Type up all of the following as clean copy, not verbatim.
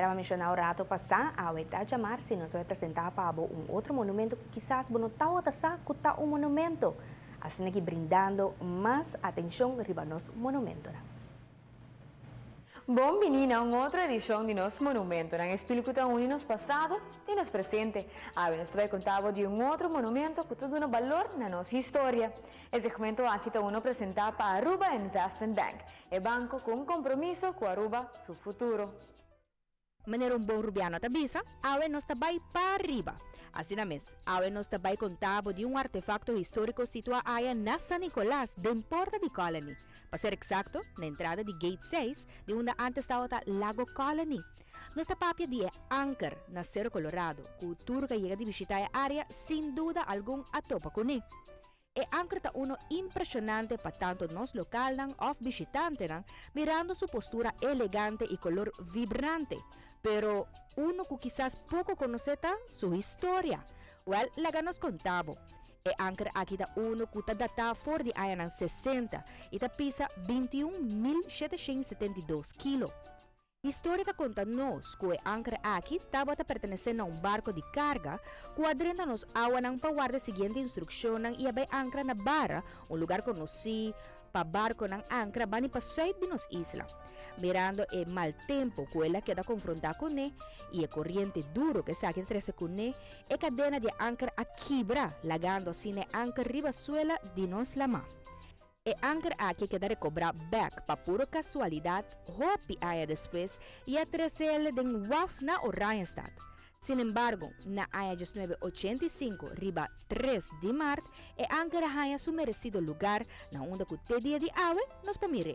Manera menciona un rato pasa, awe ta diamars, nos ta bay presenta pa bo un otro monumento cu kisas bo no tawata sa cu ta un monumento. Asina aki brindando mas atencion riba nos monumentonan. Bon bini na un otro edicion di nos Monumentonan, e spil cu ta uni nos pasado y nos presente. Awe nos ta bay conta bo di un otro monumento cu ta duna balor na nos historia. E segmento aki ta uno presenta pa Aruba Investment Bank, e banco cu un compromiso cu Aruba su futuro. Manera un bon rubiano ta bisa, awe nos ta bay pariba. Asina mes, awe nos ta bay conta bo di un artefacto historico situa aya na San Nicolas, den porta di Colony. Pa ser exacto, na entrada di Gate 6, di unda antes tawata Lago Colony. Nos ta papia di e anker na Cero Colorado, cu tur cu a yega di bishita e area, sin duda algun a topa cune. E anker ta uno impresionante pa tanto nos localnan of bishitantenan, mirando su postura elegante y color vibrante. Pero uno cu kisas poco conoce ta su historia. Wel, laga nos conta bo. E anker aki ta uno cu ta data for di añanan 60 y ta pisa 21.772 kilo. Historia ta conta nos cu e anker aki tabata pertenece na un barco di carga cu a drenta nos awanan pa warda siguiente instruccionnan y a bay ancra na Barra, un lugar conoci pa barconan ancra bani pa zuid di nos isla. Mirando e mal tempo cu el a keda confronta cune y e coriente duro cu esaki ta trece cune, e cadena di e anker a kibra, lagando asina e anker riba suela di nos lama. E anker aki a keda recobrá bek pa puro casualidad hopi aña despues y a trece el den waf na Oranjestad. Sin embargo, na aña 1985, riba 3 di maart, e anker a haña su merecido lugar na unda cu te dia di awe nos por mir'é.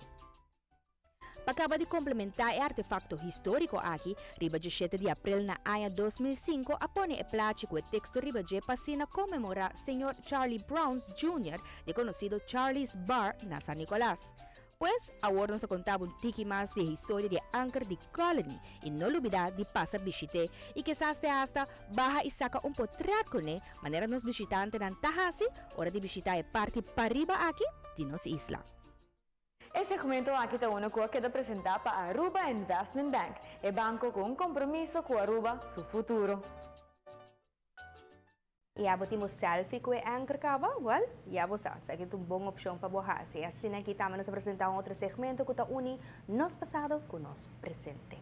Pa caba di complementa e artefacto historico aki, riba 17 di april na aña 2005 a pone e plachi cu e texto riba dje pa asina conmemora señor Charlie Browns Jr., di conocido Charlie's Bar na San Nicolas. Pues, awor nos a conta bo un tiki mas di e historia di e anker di Colony y no lubida di pasa bishite y kisas te hasta baha y saca un potret cune, manera nos bishitantenan ta haci ora di bishita e parti pariba aki di nos isla. E segmento aki ta uno cu a keda presenta pa Aruba Investment Bank, e banco cu un compromiso cu Aruba su futuro. Y abo tin bo selfie cu e anker caba? Well, ya bo sa, esaki ta un bon opcion pa bo haci. Asina aki tambe nos a presenta un otro segmento cu ta uni nos pasado cu nos presente.